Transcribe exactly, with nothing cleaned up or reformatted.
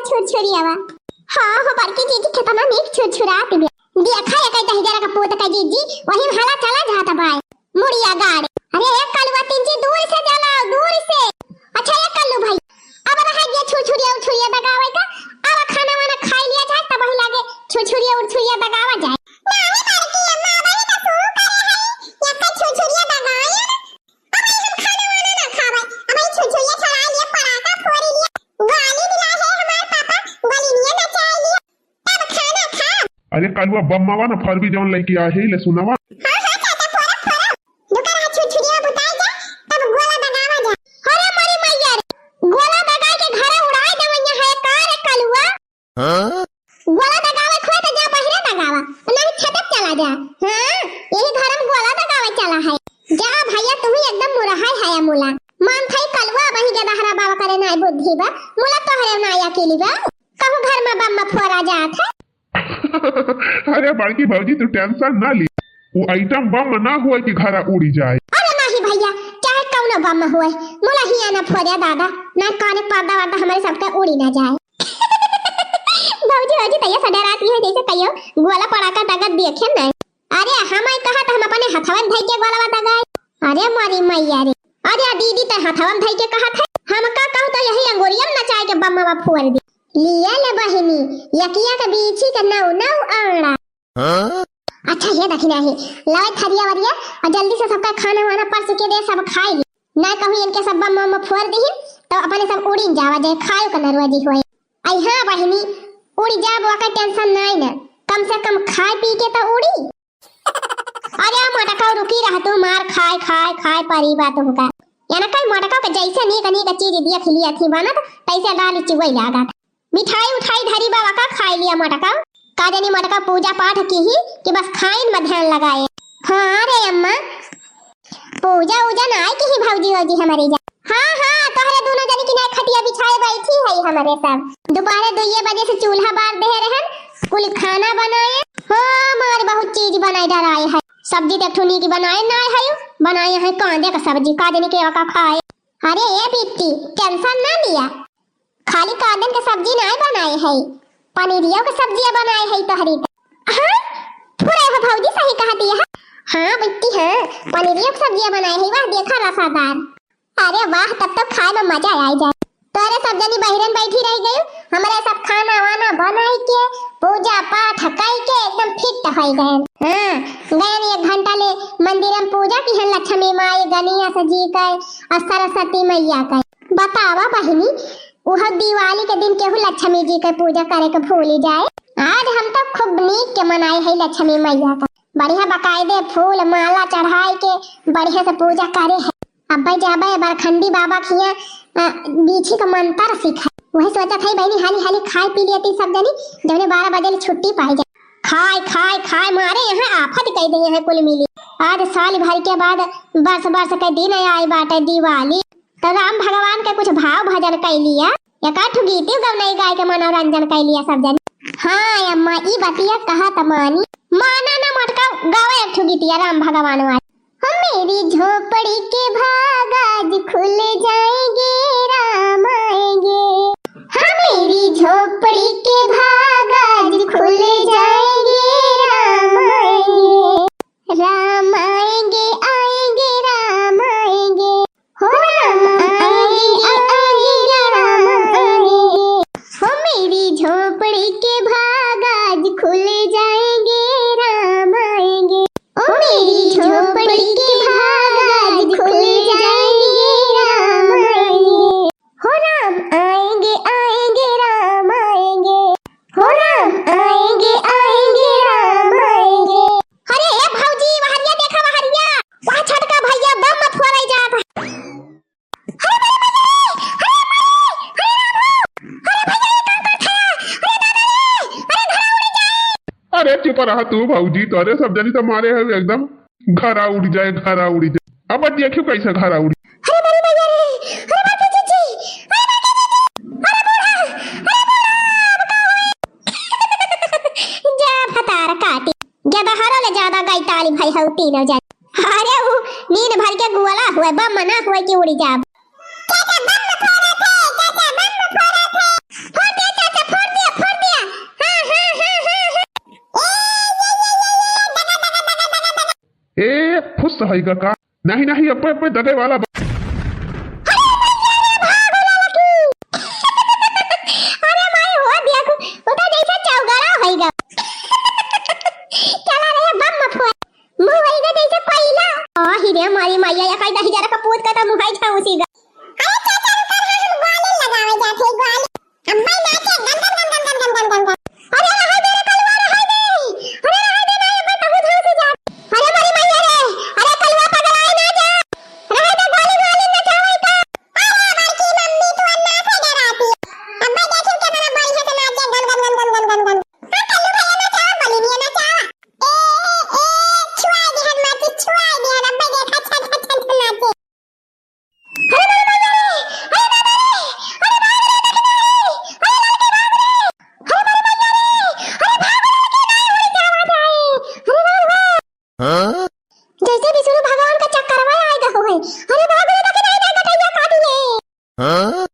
छुरछुरियावा। हाँ हो बड़की जीजी, केतना नीक छुरछुरात बिया। देखा एकै दहिजरा का पूत का जीजी, वही में हला चला जात बाय। मुड़िया गाड़े। अरे एक कलुआ तीन जी दूर से जाला, दूर से। अच्छा एक कल्लू भाई, अब रहा गया छुरछुरिया उरछुरिया दगावे का, अब खाना वाना खाई लिया जाए, तब वही लागे छुरछुरिया उरछुरिया दगावा जाए। नानी बड़की अम्मा, अब ही तो शुरू करे हई, या कई छुरछुरिया दगाए। अब ही हम खाना वाना ना खावे, अब ही छुरछुरिया चला लिए, पड़ाका फोड़ लिए, गाली दिला है हमार पापा, गलिनिया नचाए लिए। तब खाना खा। अरे कलुआ बम्मावा ना फरबी जौन लइके आए है, ले सुनावा। हाँ, हाँ, चाचा, फोड़ा, फोड़ा। दुकर हाथ छुरछुरिया बुताई जा, तब गोला दगावा जा। अरे मरी मैया रे, गोला दगाई के घरे उड़ाई देवइया है का रे कलुआ? हाँ? गोला दगावे खोए तो जा बहिरे दगावा, नहीं छटक चला जा। हाँ, यही घर में गोला दगावे चला है। जा भैया, तू ही एकदम मुरहाई है मुला। मान थाई कलुआ बही के दहरा बाबा करे नाई बुद्धि बा, मुला तोहरे नाई अकेली बा। कहूँ घर में बम फोरा जात है। अरे बड़की भौजी, तू tension ना ली, वो item बम ना होए कि घरा उड़ी जाए। अरे नहीं भैया, चाहे कौनो बम होए, मुला हिया ना फोरे दादा, ना काने पर्दा वर्दा हमारे सबका उड़ी ना जाए। भौजी, भौजी, तैयो सडरात ही है, जैसे कहियो गोला पड़ाका दगत देखे नहीं। अरे हम आई कहा तो हम अपने हथवन धई के गोलवा दगाए। अरे मोरी मैया रे, अरे दीदी ते हथवन धई के कहत है, हम का कहू तो यही अंगुरिया में नचाए के बमवा फोड़ दी। लिया ले बहिनी, यकिया के बीछी के नौ नौ आड़ा। हाँ? अच्छा ये देखी नहीं, लाए थरिया वरिया और जल्दी से सबका खाना वाना परस के दे, सब खाई ली। ना कहूँ इनके सब बम बम फोड़ दी तो अपने सब उड़ी जावा जाए, खाए का नरुआ जी होए। आई हाँ बहिनी, उड़ी जाब, ओकर tension नाई ना, कम से कम खाए पी के तो उड़ी। अरे मोटका रुकी रह तू, मार खाए खाए खाए परी बा तुमका। या ना कल मोटका के जैसे नीक नीक चीज दिया खिलिया थी बनत, तैसे गाली चुगई लागत। मिठाई उठाई धरी बाबा का खाई लिया मोटका। का जानी मोटका पूजा पाठ की ही कि बस खाइन में ध्यान लगाए। हाँ रे अम्मा, पूजा उजा ना आए की ही भौजी वौजी हमारी जा। हाँ हाँ, तोहरे दोनों जनी की ना खटिया बिछाए बैठी है हमारे सब। दोपहरे दुइये बजे से चूल्हा बार दे रहन, कुल खाना बनाए। हाँ, मार बहुत चीज बनाए डराए है। सब्जी तो ठुनी की बनाए ना है, बनाए है कांदे का सब्जी, का जानी के का खाए। अरे ए बिट्टी, tension ना लिया, खाली कांदन के सब्जी नाय बनाए है, पनीरियो के सब्जिया बनाए है तोहरी त। हाँ, पूरा हो भौजी सही कहा दिया है। हाँ बिट्टी हाँ, पनीरियो के सब्जिया बनाए है, वाह देखा रसादार। अरे वाह, तब तो खाए में मजा आ जाए। तोरे सब जनी बहिरन बैठी रह गई, हमरे सब खाना वाना बनाई के, पूजा पाठ कई के एकदम fit हो गए। हाँ, गए एक घंटा ले मंदिर में पूजा की है, लक्ष्मी माई, गणेश जी का और सरस्वती मैया का। बतावा बहिनी, उह दिवाली के दिन केहू लक्ष्मी जी के पूजा करे के भूली जाए। आज हम तो खूब नीक के मनाए है लक्ष्मी मैया का, बढ़िया बकायदे फूल माला चढ़ाए के बढ़िया से पूजा करे है। अब्बे जाबे बरखंडी बाबा खिया, अ, बीछी का मंत्र सीखे। वही सोचत है बहिनी, हाली हाली खाए पी लेती सब जनी, जौने बारह बजे ले छुट्टी पाई जाए। खाए खाए खाए मारे यहाँ आफत कह दे हैं कुल मिली। आज साल भर के बाद बरस बरस के दिन आए बाटे दिवाली। तो राम भगवान के कुछ भाव भजन कइ लिया, एक आध ठो गीतियो गवनई गाय के मनोरंजन कइ लिया सब जनी। हाँ अम्मा, ई बतिया कहा त मानी। माना ना मोटका, गावा एक ठो गीतिया राम भगवान वाली। हो मेरी झोपड़ी के भाग आज खुल जाएंगे, राम आएंगे। हाँ मेरी झोपड़ी के भाग आज खुल जाएंगे, राम आएंगे। राम आएंगे, आएंगे, राम आएंगे। हो राम आएंगे, आएंगे, राम आएंगे। हो मेरी झोपड़ी के भाग आज खुल जाएंगे, राम आएंगे। ओ मेरी झोपड़ी के भाग आज खुल जाएंगे, राम आएंगे। हो राम आएंगे, आएंगे, राम आएंगे। हो राम आएंगे, आएंगे, राम आएंगे। अरे ए भौजी, वहरिया देखा वहरिया, वह छोटका भैया बम फोड़े जात है। अरे बड़ी मैया रे, अरे माई, अरे राम हो, अरे भैया ये का करत है, अरे दादा रे, अरे घरा उड़ी जाए। अरे चुप रहा तू भौजी, तोरे सब जनी तो मारे है एकदम। घरा उड़ी जाए, घरा उड़ी जाए। अब देखियो कैसे घरा उड़ी। अरे बड़ी मैया रे, अरे बाप रे जीजी, अरे बाप रे जीजी, अरे बूढ़ा, अरे बूढ़ा, अब का होई? जा भतार काटी, गदहरो ले ज्यादा गैताली भई हऊ तीनों जन। अरे उ नींद भर के गुअला हुए, बम ना हुए कि उड़ी जाब। चाचा बम फोड़त है, चाचा बम फोड़त है। फोड़े चाचा तो हइगा का? नहीं, नहीं, अब्बे, अब्बे दगे वाला बा। अरे माई हो, देखो, वो तो जैसे चौगड़ा होइगा। चला रे बम मफुआ, मुँह होइगा जैसे कोयला। आही रे मारी मैया, या कई दही जरा कपूत का तो मुँह है झाँसी गा। अरे चाचा, रुका ना, हम ग्वालिन लगावे जात है, ग्वालिन। अब्बे नाचे, गन, गन, गन। अरे रहे दे रे कलवा, रहे दे। अरे रहे दे ना, अब्बे तहु झाँसी जात। अरे मोरी मैया रे, अरे कलवा पगलाए ना जा। रहे दे, ग्वालिन, ग्वालिन नचावे का। अरे बड़की मम्मी, तू अन्ना से डराती। अब्बे देखिन केतना बढ़िया से नाचे, गन, गन, गन। हाँ, कल्लू भैया नचावा, बोली भैया नचावा। ए, ए, छुआई दिहन माची, छुआई दिहन, अब्बे देखा, छन, छन, छन, छन नाचे। अरे मोरी मैया रे, अरे बाबा रे, अरे भाग रे, देखना रे, अरे लड़के भाग रे, अरे मोरी मैया रे, अरे भाग रे, लड़के नहीं, उड़ी क्या बात है, अरे राम राम। हाँ? जैसे विष्णु भगवान का चक्करवा आए गा हो है, अरे भाग रे, देखना रे, गटैया काटी ले। हाँ?